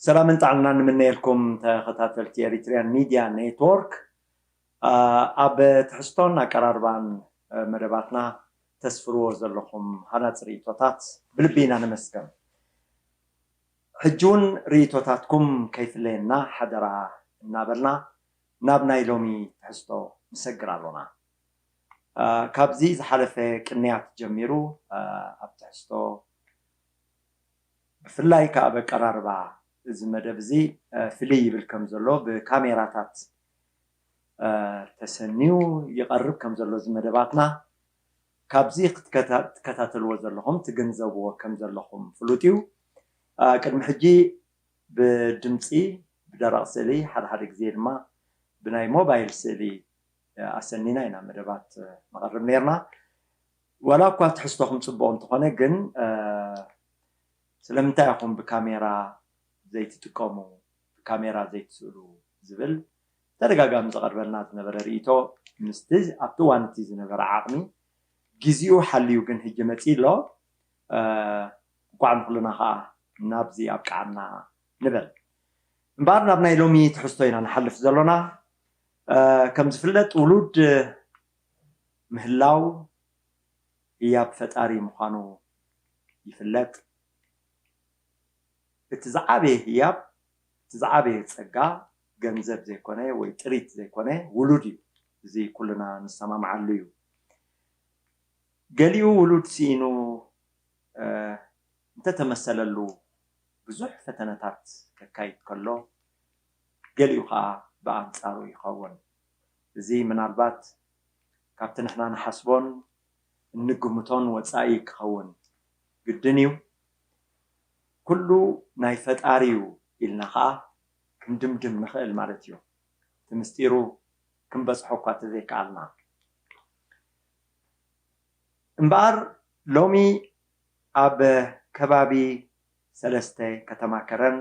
ሰላምን ጥዕናን ንምነየልኩም ተኸታተልቲ ኤሪትሪያን ሚድያ ኔትወርክ። ኣብ ትሕዝቶን ኣቀራርባን መደባትና ተስፍርዎ ዘለኹም ሃናፂ ርእቶታት ብልቢ ኢና ነመስገን። ሕጂ እውን ርእቶታትኩም ከይፍለየና ሓደራ እናበልና ናብ ናይ ሎሚ ትሕዝቶ ንሰግር ኣሎና። ካብዚ ዝሓለፈ ቅንያት ጀሚሩ ኣብ ትሕዝቶ ብፍላይ ከዓ በቀራርባ እዚ መደብ እዚ ፍልይ ይብል ከም ዘሎ ብካሜራታት ተሰንዩ ይቐርብ ከም ዘሎ እዚ መደባትና ካብዚ ክትከታተልዎ ዘለኹም ትግንዘብዎ ከም ዘለኹም ፍሉጥ እዩ። ቅድሚ ሕጂ ብድምፂ ብደረቕ ስእሊ ሓደ ሓደ ግዜ ድማ ብናይ ሞባይል ስእሊ ኣሰኒና ኢና መደባት ነቐርብ ነርና። ዋላ እኳ ትሕዝቶኹም ፅቡቕ እንተኾነ ግን ስለምንታይ ኢኹም ብካሜራ ዘይትጥቀሙ ብካሜራ ዘይትስእሉ ዝብል ተደጋጋሚ ዝቐርበልና ዝነበረ ርእቶ ምስቲ ኣብቲ እዋን እቲ ዝነበረ ዓቕሚ ግዜኡ ሓልዩ ግን ሕጂ መፂ ኣሎ። እንኳዕ ንኩልና ከዓ ናብዚ ኣብቅዓና ንበል። እምበኣር ናብ ናይ ሎሚ ትሕዝቶ ኢና ንሓልፍ ዘሎና። ከም ዝፍለጥ ውሉድ ምህላው ህያብ ፈጣሪ ምዃኑ ይፍለጥ። እቲ ዝዓበየ ህያብ እቲ ዝዓበየ ጸጋ ገንዘብ ዘይኮነ ወይ ጥሪት ዘይኮነ ውሉድ እዩ። እዚ ኩልና ንሰማምዓሉ እዩ። ገሊኡ ውሉድ ስኢኑ እንተተመሰለሉ ብዙሕ ፈተነታት ከካይድ ከሎ ገሊኡ ከዓ ብኣንጻሩ ይኸውን። እዚ ምናልባት ካብቲ ንሕና ንሓስቦን እንግምቶን ወጻኢ ክኸውን ግድን እዩ። ኩሉ ናይ ፈጣሪ እዩ ኢልና ከዓ ክንድምድም ንኽእል ማለት እዩ። እቲ ምስጢሩ ክንበጽሖ እኳ ተዘይከኣልና። እምበኣር ሎሚ ኣብ ከባቢ ሰለስተ ከተማ ከረን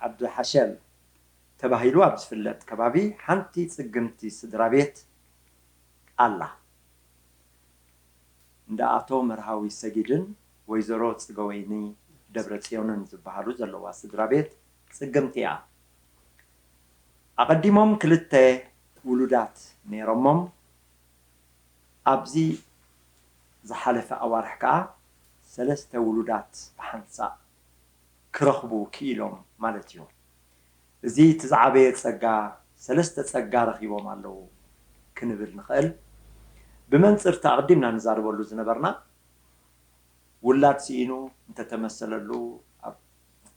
ዓዲ ሓሸል ተባሂሉ ኣብ ዝፍለጥ ከባቢ ሓንቲ ጽግምቲ ስድራ ቤት ኣላ። እንዳ ኣቶ መርሃዊ ሰጊድን ወይዘሮ ጽገወይኒ ደብረጽዮንን ዝበሃሉ ዘለዋ ስድራ ቤት ጽግምቲ እያ። ኣቐዲሞም ክልተ ውሉዳት ነይሮሞም። ኣብዚ ዝሓለፈ ኣዋርሕ ከዓ ሰለስተ ውሉዳት ብሓንሳእ ክረኽቡ ክኢሎም ማለት እዩ። እዚ እቲ ዝዓበየ ጸጋ፣ ሰለስተ ጸጋ ረኺቦም ኣለዉ ክንብል ንኽእል። ብመንጽር እቲ ኣቕዲምና ንዛረበሉ ዝነበርና ውላድ ስኢኑ እንተተመሰለሉ ኣብ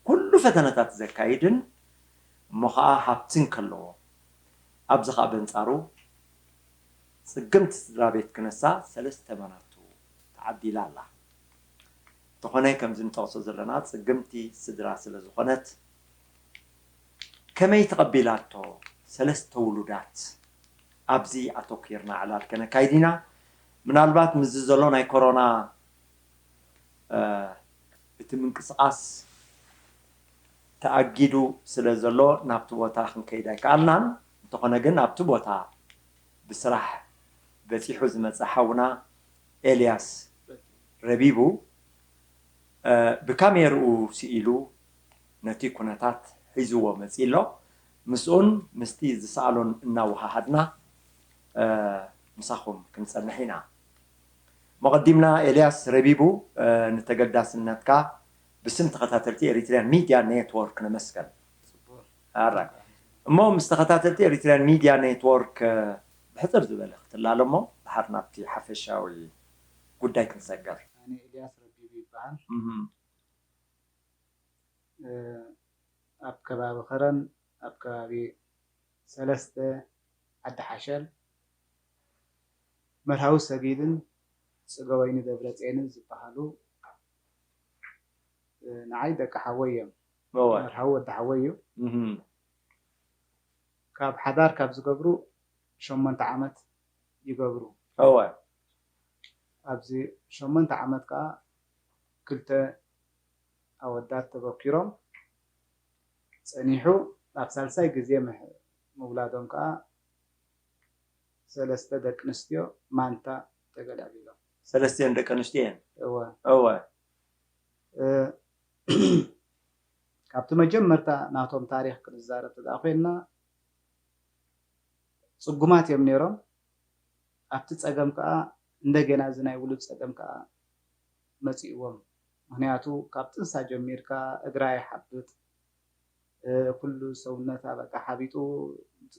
ኩሉ ፈተነታት ዘካይድን እሞ ኸዓ ሃብቲ እንከለዎ ኣብዚ ኸዓ በንጻሩ ጽግምቲ ስድራ ቤት ክነሳ ሰለስተ መናቱ ተዓዲላ ኣላ። እንተኾነ ከምዚ ንጠቕሶ ዘለና ጽግምቲ ስድራ ስለ ዝኾነት ከመይ ተቐቢላቶ ሰለስተ ውሉዳት ኣብዚ ኣተኲርና ዕላል ከነካይድ ኢና። ምናልባት ምስዚ ዘሎ ናይ ኮሮና እቲ ምንቅስቓስ ተኣጊዱ ስለ ዘሎ ናብቲ ቦታ ክንከይድ ኣይከኣልናን። እንተኾነ ግን ኣብቲ ቦታ ብስራሕ በፂሑ ዝመፀ ሓውና ኤልያስ ረቢቡ ብካሜርኡ ስኢሉ ነቲ ኩነታት ሒዝዎ መፂ ኣሎ። ምስኡን ምስቲ ዝሰኣሎን እናወሃሃድና ምሳኹም ክንፀንሕ ኢና። መቐዲምና ኤልያስ ረቢቡ ንተገዳስነትካ ብስም ተኸታተልቲ ኤሪትሪያን ሚድያ ኔትወርክ ነመስገን። ኣራይ እሞ ምስ ተኸታተልቲ ኤሪትሪያን ሚድያ ኔትወርክ ብሕፅር ዝበለ ክትላለ እሞ ድሓር ናብቲ ሓፈሻዊ ጉዳይ ክንሰገር። ኣነ ኤልያስ ረቢቡ ይበሃል። ኣብ ከባቢ ከረን ኣብ ከባቢ ሰለስተ ዓዲ ሓሸል መርሃዊ ሰጊድን ጽገወይኒ ደብረጽዮንን ዝበሃሉ ንዓይ ደቂ ሓወይ እዮም። መርሃዊ ወዲ ሓወይ እዩ። ካብ ሓዳር ካብ ዝገብሩ ሸሞንተ ዓመት ይገብሩ። እወ። ኣብዚ ሸሞንተ ዓመት ከዓ ክልተ ኣወዳት ተበኪሮም ጸኒሑ ኣብ ሳልሳይ ግዜ ምውላዶም ከዓ ሰለስተ ደቂ ኣንስትዮ ማንታ ተገላቢሎም። ሰለስቲኦን ደቂ ኣንስትዮ እየን። እወ። እወ። ካብቲ መጀመርታ ናቶም ታሪኽ ክንዛረብ ተደኣ ኮይንና፣ ጽጉማት እዮም ነይሮም። ኣብቲ ጸገም ከኣ እንደገና እዚ ናይ ውሉድ ጸገም ከኣ መጺእዎም። ምኽንያቱ ካብ ጥንሳ ጀሚርካ እግራ ይሓብጥ፣ እ፣ ኩሉ ሰውነታ በቃ ሓቢጡ፣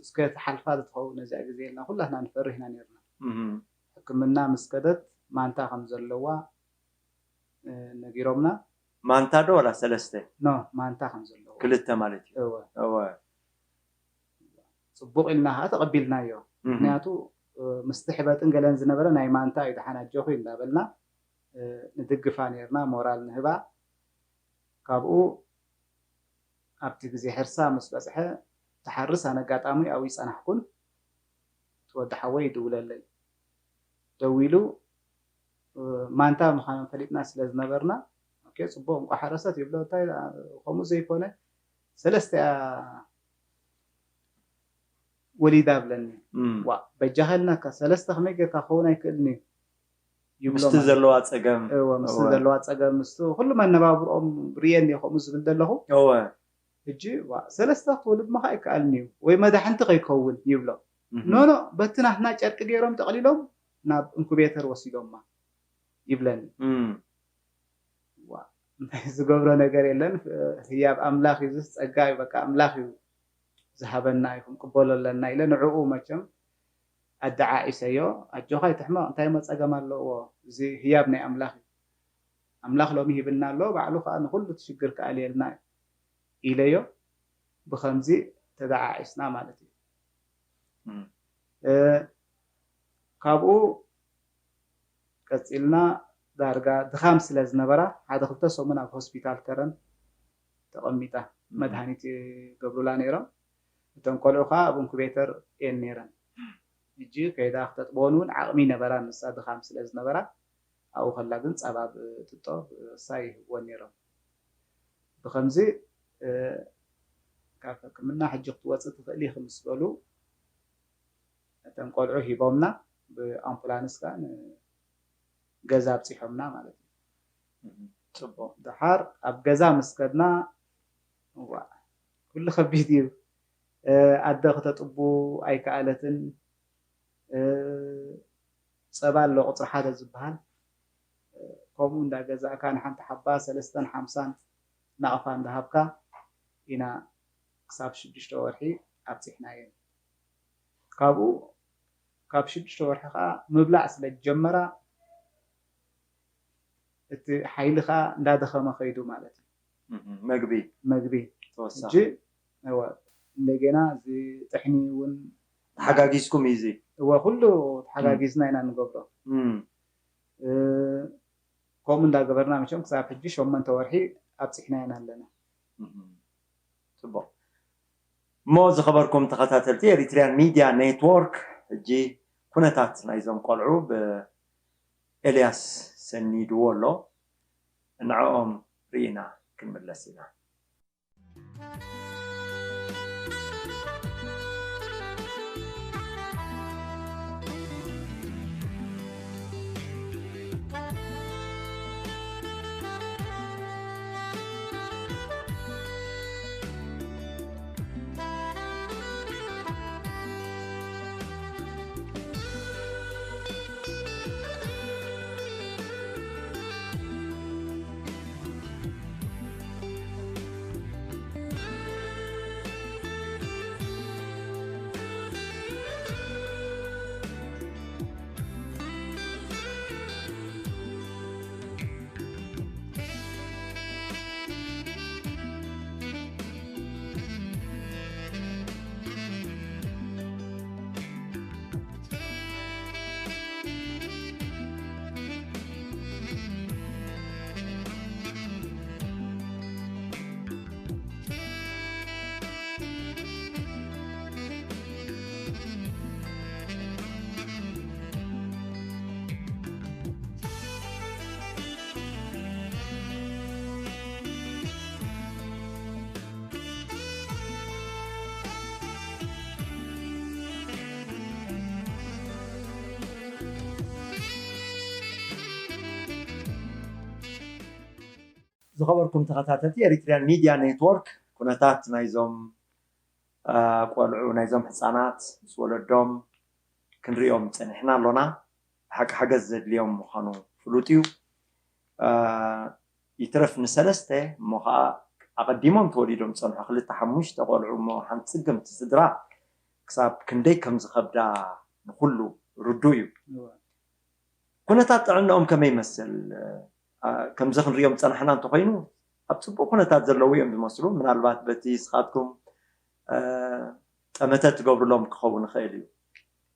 እስከ ትሓልፋ ዶ ትኸውን ነዚኣ ግዜ ኢልና ኩላትና ንፈርህ ኢና ነይርና። እም። ሕክምና ምስ ከደት ማንታ ከም ዘለዋ፣ እ፣ ነጊሮምና። ማንታ ዶ ዋላ ሰለስተ? ኖ፣ ማንታ ከም ዘለዎ። ክልተ ማለት እዩ። እወ። እወ። ጽቡቕ ኢልና ከዓ ተቐቢልናዮ። እም። ምኽንያቱ፣ እ፣ ምስቲ ሕበጥን ገለን ዝነበረ ናይ ማንታ እዩ፣ ደሓን ኣጆኺ እንዳበልና፣ እ፣ ንድግፋ ነይርና፣ ሞራል ንህባ። ካብኡ ኣብቲ ግዜ ሕርሳ ምስ በጽሐ፣ ትሓርስ፣ ኣነ ኣጋጣሚ ኣብኡ ይጸናሕኩን፣ እቲ ወዲ ሓወይ ይድውለለይ። ደዊሉ፣ እ፣ ማንታ ምዃኖም ፈሊጥና ስለ ዝነበርና፣ ኦኬ፣ ጽቡቕ፣ እንቋዕ ሓረሰት ይብሎ፣ እንታይ፣ እ፣ ከምኡ ዘይኮነ፣ ሰለስተ እያ ወሊዳ ብለኒ። እም። ዋ፣ በጃኻ ኢልናካ፣ ሰለስተ ከመይ ጌርካ ክኸውን ኣይክእልን እዩ ይብሎ ምስቲ ማለት። ዘለዋ ጸገም። እወ፣ ምስቲ እወ። ዘለዋ ጸገም፣ ምስቲ ኩሉ መነባብርኦም ርእየኒ እየ ከምኡ ዝብል ዘለኹ። እወ። ሕጂ፣ ዋ፣ ሰለስተ ክትወልድ ምኻ ኣይከኣልን እዩ፣ ወይ መዳሕንቲ ከይከውን ይብሎ። እም። ኖ፣ ኖ፣ በቲ ናትና ጨርቂ ገይሮም ጠቕሊሎም ናብ ኢንኩቤተር ወሲዶማ ይብለኒ። እም። ዋ፣ እንታይ ዝገብሮ ነገር የለን። ህያብ ኣምላኽ እዩ፣ ዝስ ጸጋ እዩ፣ በቃ ኣምላኽ እዩ ዝሃበና እዩ፣ ክንቅበሎ ኣለና ኢለ ንዕኡ መቸም ኣደዓዒሰዮ። ኣጆኻ ኣይትሕመቕ፣ እንታይ እሞ ጸገም ኣለዎ፣ እዚ ህያብ ናይ ኣምላኽ እዩ። ኣምላኽ ሎሚ ሂብና ኣሎ፣ ባዕሉ ከኣ ንኹሉ እቲ ሽግር ክኣልየልና እዩ ኢለዮ። ብኸምዚ ተደዓዒስና ማለት እዩ። እም። እ፣ ካብኡ ቀጺልና ዳርጋ ድኻም ስለ ዝነበራ፣ ሓደ ክልተ ሰሙን ኣብ ሆስፒታል ከረን ተቐሚጣ። እም። መድሃኒት ይገብሩላ ነይሮም። እተን ቆልዑ ከኣ ኣብ ኢንኩቤተር እየን ነይረን። ሕጂ ከይዳ ክተጥበወን እውን ዓቕሚ ይነበራን፣ ንሳ ድኻም ስለ ዝነበራ፣ ኣብኡ ከላ ግን ጸባ ብጥጦ ብሳ ይህብወን ነይሮም። ብኸምዚ፣ እ፣ ካብ ሕክምና ሕጂ ክትወጽእ ትኽእሊ ኢኺ ምስ በሉ፣ እተን ቆልዑ ሂቦምና፣ ብኣምቡላንስ ከኣ ንገዛ ኣብጺሖምና ማለት እዩ። እም፣ ጽቡቕ። ደሓር ኣብ ገዛ ምስ ከድና፣ እዋ፣ ኩሉ ከቢድ እዩ። እ፣ ኣደ ክተጥቡ ኣይከኣለትን። እ፣ ጸባ ኣሎ ቁጽሪ ሓደ ዝበሃል። እ፣ ከምኡ እንዳገዛእካ ንሓንቲ ሓባ ሰለስተን ሓምሳን ናቕፋ እንዳሃብካ ኢና ክሳብ ሽዱሽተ ወርሒ ኣብጺሕናየን። ካብኡ፣ ካብ ሽዱሽተ ወርሒ ከኣ ምብላዕ ስለ ዝጀመራ፣ እቲ ሓይሊ ከኣ እንዳደኸመ ከይዱ ማለት እዩ። እም፣ መግቢ። መግቢ። ተወሳኺ። ሕጂ፣ እወ፣ እንደገና እዚ ጥሕኒ እውን ተሓጋጊዝኩም እዩ እዚ? እወ፣ ኩሉ ተሓጋጊዝና ኢና ንገብሮ። እም። እ፣ ከምኡ እንዳገበርና መቸም ክሳብ ሕጂ ሸሞንተ ወርሒ ኣብጺሕና ኢና ኣለና። እም። ጽቡቕ። እሞ ዝኸበርኩም ተኸታተልቲ ኤሪትሪያን ሚድያ ኔትወርክ፣ ሕጂ ኩነታት ናይዞም ቆልዑ ብኤልያስ ሰኒድዎ ኣሎ። ንዕኦም ርኢና ክንምለስ ኢና። ዝኸበርኩም ተኸታተልቲ ኤሪትሪያን ሚድያ ኔትወርክ፣ ኩነታት ናይዞም አ፣ ቆልዑ፣ ናይዞም ህፃናት ምስ ወለዶም ክንሪኦም ፀኒሕና ኣሎና። ብሓቂ ሓገዝ ዘድልዮም ምዃኑ ፍሉጥ እዩ። አ፣ ይትረፍ ንሰለስተ እሞ ከዓ ኣቐዲሞም ተወሊዶም ዝፀንሑ ክልተ ሓሙሽተ ቆልዑ እሞ ሓንቲ ፅግምቲ ስድራ ክሳብ ክንደይ ከም ዝኸብዳ ንኩሉ ርዱእ እዩ። ኩነታት ጥዕናኦም ከመይ ይመስል? አ፣ ከምዚ ክንሪኦም ዝፀናሕና እንተኾይኑ ኣብ ፅቡቅ ኩነታት ዘለዉ እዮም ዝመስሉ። ምናልባት በቲ ንስኻትኩም አ፣ ጠመተ ትገብርሎም ክኸውን ይኽእል እዩ።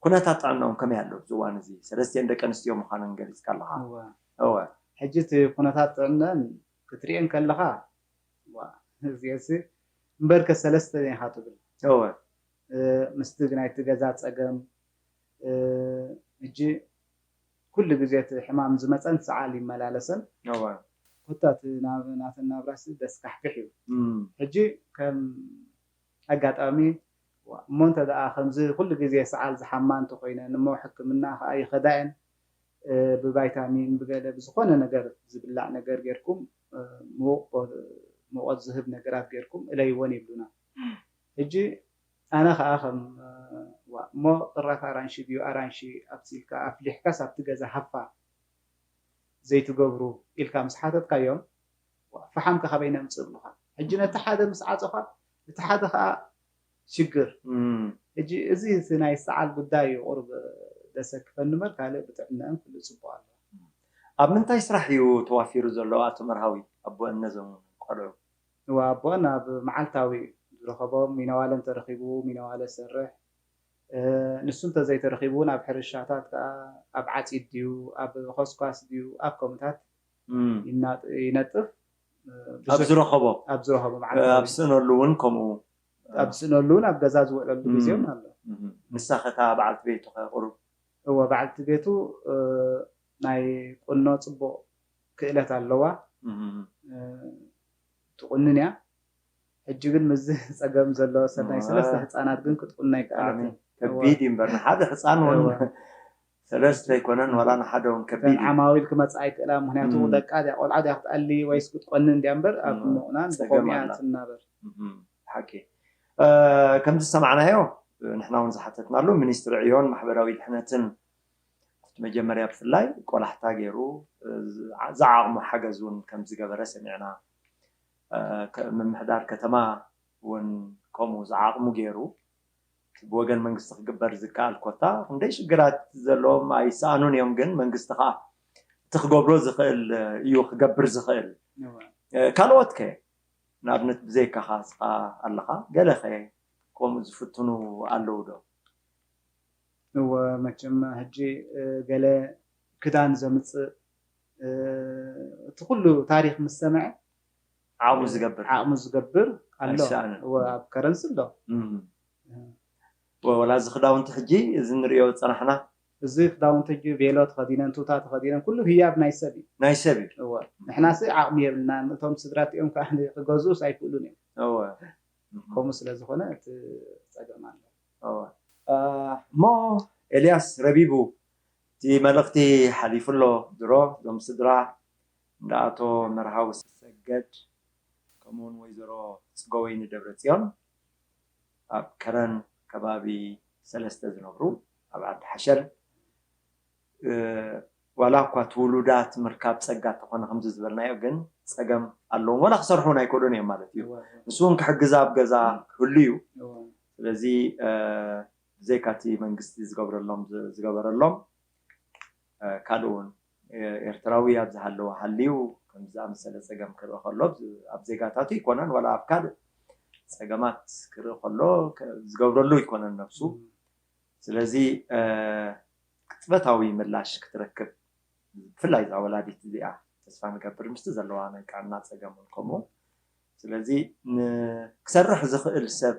ኩነታት ጥዕናኦም ከመይ ኣሎ ኣብዚ እዋን እዚ? ሰለስቲአን ደቂ ኣንስትዮ ምዃነን ገሊፅካ ኣለኻ። እወ። እወ። ሕጂ እቲ ኩነታት ጥዕነን ክትሪኤን ከለኻ፣ ዋ፣ እዚአሲ እምበርከ ሰለስተ ኢኻ ትብል። እወ። እ፣ ምስቲ ናይቲ ገዛ ጸገም፣ እ፣ ሕጂ ኩሉ ግዜ እቲ ሕማም ዝመጸን ሰዓል ይመላለሰን። እወ። ኮታ እቲ ናብ-፣ ናተን ናብራሲ ደስካሕክሕ እዩ። እም። ሕጂ ከም ኣጋጣሚ፣ ዋ፣ እሞ እንተ ደኣ ከምዚ ኩሉ ግዜ ሰዓል ዝሓማ እንተኾይነን እሞ ሕክምና ከኣ ይኸዳየን፣ እ፣ ብቫይታሚን ብገለ ብዝኾነ ነገር ዝብላዕ ነገር ጌርኩም፣ እ፣ ምዉቕ ቦ-፣ ሙቐት ዝህብ ነገራት ጌርኩም እለይወን ይብሉና። ሕጂ ኣነ ከኣ ከም፣ እ፣ ዋ፣ እሞ ቅራፍ ኣራንሺ ድዩ? ኣራንሺ ኣብሲልካ ኣፍሊሕካስ ኣብቲ ገዛ ሃፋ ዘይትገብሩ ኢልካ ምስ ሓተትካዮም፣ ዋ፣ ፈሓም ከ ካበይ ነምጽእ ይብሉኻ። ሕጂ ነቲ ሓደ ምስ ዓጾኻ፣ እቲ ሓደ ከኣ ሽግር። እም። ሕጂ እዚ እቲ ናይ ሰዓል ጉዳይ እዩ ቁሩብ ደሰክፈኒ እምበር ካልእ ብጥዕናኦም ኩሉ ጽቡቕ ኣሎ። ኣብ ምንታይ ስራሕ እዩ ተዋፊሩ ዘሎ ኣቶ መርሃዊ? ኣቦ እነዞም ቆልዑ። እወ፣ ኣቦን ኣብ መዓልታዊ ዝረኸቦም ሚነዋለ እንተረኺቡ ሚነዋለ ሰርሕ፣ እ፣ ንሱ እንተዘይተረኺቡ እውን ኣብ ሕርሻታት ከኣ ኣብ ዓጺድ ድዩ፣ ኣብ ኾስኳስ ድዩ፣ ኣብ ከምኡታት እም። ይና-፣ ይነጥፍ። እ፣ ኣብ ብዙሕ ዝረኸቦ? ኣብ ዝረኸቦ እ፣ መዓልታዊ። ኣብ ስእነሉ እውን ከምኡ? ኣብ ስእነሉ እውን ኣብ ገዛ ዝውዕለሉ እም። ግዜ እውን ኣሎ። እም። ንሳ ኸ እታ በዓልቲ ቤቱ ኸ ቁሩብ? እወ፣ በዓልቲ ቤቱ፣ እ፣ ናይ ቁኖ ጽቡቕ ክእለት ኣለዋ። እም። እ፣ ትቁንን እያ። ሕጂ ግን ምስዚ ጸገም ዘሎ ሰናይ እወ። ሰለስተ ህጻናት ግን ክትቁና ብጣዕሚ ኣይከኣለትን። ከቢድ እዩ እምበር፣ ንሓደ ህጻን እውን እወ። ሰለስተ ኣይኮነን፣ ዋላ ንሓደ እውን ከቢድ እተን እዩ። ዓማዊል ክመጽኣ ኣይክእላ፣ ምኽንያቱ እም። ደቃ ድያ፣ ቆልዓ ድያ ክትኣሊ ወይስ ክትቆንን ድያ እምበር፣ ኣብ እም። ምቑናን ጸገም ብኸምኡ እያ ኣላ። ትናበር። እም። ሓቂ። እ፣ ከምዚ ዝሰማዕናዮ፣ ንሕና እውን ዝሓተትናሉ፣ ሚኒስትሪ ዕዮን ማሕበራዊ ድሕነትን ኣብቲ መጀመርያ ብፍላይ ቆላሕታ ገይሩ፣ እ፣ ዝዓ-፣ ዝዓቕሙ ሓገዝ እውን ከም ዝገበረ ሰሚዕና። እ፣ ከ-፣ ምምሕዳር ከተማ እውን ከምኡ ዝዓቕሙ ገይሩ፣ እቲ ብወገን መንግስቲ ክግበር ዝከኣል ኮታ፣ ክንደይ ሽግራት ዘለዎም ኣይሰኣኑን እዮም፣ ግን መንግስቲ ኸዓ እቲ ክገብሮ ዝኽእል እዩ ክገብር ዝኽእል። እወ። እ፣ ካልኦት ከ? ንኣብነት ብዘይካኻ እስኻ ኣለኻ፣ ገለ ኸ ከምኡ ዝፍትኑ ኣለዉ ዶ? እወ፣ መቸም ሕጂ፣ እ፣ ገለ ክዳን ዘምጽእ፣ እ፣ እቲ ኩሉ ታሪኽ ምስ ሰምዐ፣ ዓቕሙ እ፣ ዝገብር። ዓቕሙ ዝገብር ኣሎ። ኣይሰኣንን። እወ፣ ኣብ ከረንሲ ኣሎ። እም። እም። ወ-፣ ወላ እዚ ክዳውንቲ ሕጂ እዚ ንሪኦ ዝጸናሕና። እዚ ክዳውንቲ ሕጂ ቬሎ ተኸዲነን፣ ቱታ ተኸዲነን፣ ኩሉ ህያብ ናይ ሰብ እዩ። ናይ ሰብ እዩ። እወ። ንሕናሲ ዓቕሚ የብልናን፣ እቶም ስድራ እቲኦም ከኣ ክገዝኡስ ኣይክእሉን እዮም። እወ። እም። ከምኡ ስለ ዝኾነ እቲ ጸገም ኣሎ። እወ። እ፣ እሞ ኤልያስ ረቢቡ፣ እቲ መልእኽቲ ሓሊፉ ኣሎ። ድሮ እዞም ስድራ እንዳ ኣቶ መርሃዊ ሰገድ፣ ከምኡውን ወይዘሮ ጽገወይኒ ደብረጽዮን ኣብ ከረን ከባቢ ሰለስተ ዝነብሩ፣ ኣብ ዓዲ ሓሸል፣ እ፣ ዋላ እኳ እቲ ውሉዳት ምርካብ ጸጋ እንተኾነ ከምዚ ዝበልናዮ፣ ግን ጸገም ኣለዎም። ዋላ ክሰርሑ እውን ኣይክእሉን እዮም ማለት እዩ። እወ፣ እወ። ንሱ እውን ክሕግዝ ኣብ ገዛ ክህሉ እዩ። እወ። ስለዚ፣ እ፣ ብዘይካ እቲ መንግስቲ ዝገብረሎም፣ ዝ-፣ ዝገበረሎም፣ እ፣ ካልእ እውን፣ እ፣ ኤርትራዊ ኣብ ዝሃለወ ሃልዩ ከምዚ ዝኣመሰለ ጸገም ክርኢ ከሎ፣ ብ-፣ ኣብ ዜጋታቱ ኣይኮነን፣ ዋላ ኣብ ካልእ ጸገማት ክርኢ ከሎ፣ ከ-፣ ዝገብረሉ ኣይኮነን ነብሱ። እም። ስለዚ፣ እ፣ ቅጽበታዊ ምላሽ ክትረክብ፣ ብፍላይ እዛ ወላዲት እዚኣ ተስፋ ንገብር፣ ምስቲ ዘለዋ ናይ ጥዕና ጸገም እውን ከምኡ። ስለዚ ን-፣ ክሰርሕ ዝኽእል ሰብ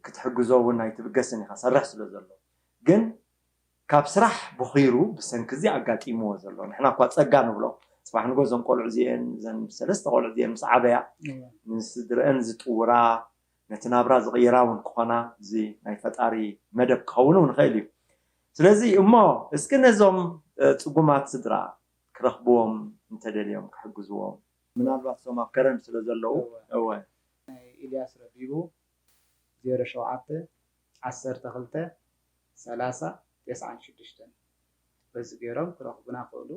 ክትሕግዞ እውን ኣይትብገስን ኢኻ፣ ሰርሕ ስለ ዘሎ። ግን ካብ ስራሕ ቦኺሩ ብሰንኪ እዚ ኣጋጢምዎ ዘሎ፣ ንሕና እኳ ጸጋ ንብሎ፣ ጽባሕ ንጎ እዞም ቆልዑ እዚኤን፣ እዘን ሰለስተ ቆልዑ እዚኤን ምስ ዓበያ፣ እወ። ንስድረአን ዝጥውራ፣ ነቲ ናብራ ዝቕይራ እውን ክኾና፣ እዚ ናይ ፈጣሪ መደብ ክኸውን እውን ይኽእል እዩ። ስለዚ እሞ እስኪ ነዞም፣ እ፣ ጽጉማት ስድራ ክረኽብዎም እንተደልዮም ክሕግዝዎም ምናልባት እቶም ኣብ ከረን ስለ ዘለዉ እወ። እወ ናይ ኢልያስ ረቢቡ ዜሮ ሸውዓተ ዓሰርተ ክልተ ሰላሳ ተስዓን ሽዱሽተን በዚ ገይሮም ክረኽቡና ክእሉ።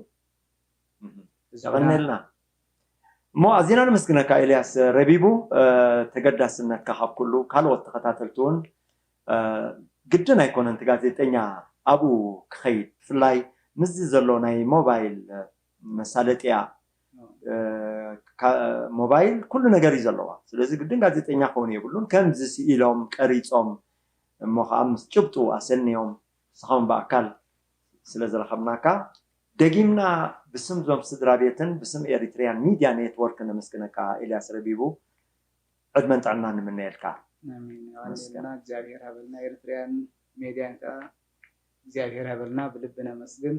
የቐንየልና። እሞ ኣዚና ነመስግነካ ኤልያስ ረቢቡ፣ ተገዳስነትካ ካብ ኩሉ ካልኦት ተኸታተልቲ እውን ግድን ኣይኮነን እቲ ጋዜጠኛ ኣብኡ ክኸይድ፣ ብፍላይ ምስዚ ዘሎ ናይ ሞባይል መሳለጥያ ሞባይል ኩሉ ነገር እዩ ዘለዋ። ስለዚ ግድን ጋዜጠኛ ክኸውን የብሉን። ከምዚ ስኢሎም ቀሪፆም እሞ ከዓ ምስ ጭብጡ ኣሰንዮም ንስኻውን ብኣካል ስለ ዝረኸብናካ ደጊምና ብስም ዞም ስድራ ቤትን ብስም ኤሪትሪያን ሚድያ ኔትወርክ ነመስግነካ። ኤልያስ ረቢቡ ዕድመን ጥዕና ንምነየልካ። እግዚኣብሔር ሃበልና። ኤርትርያን ሜድያን ከዓ እግዚኣብሔር ሃበልና። ብልቢ ነመስግን።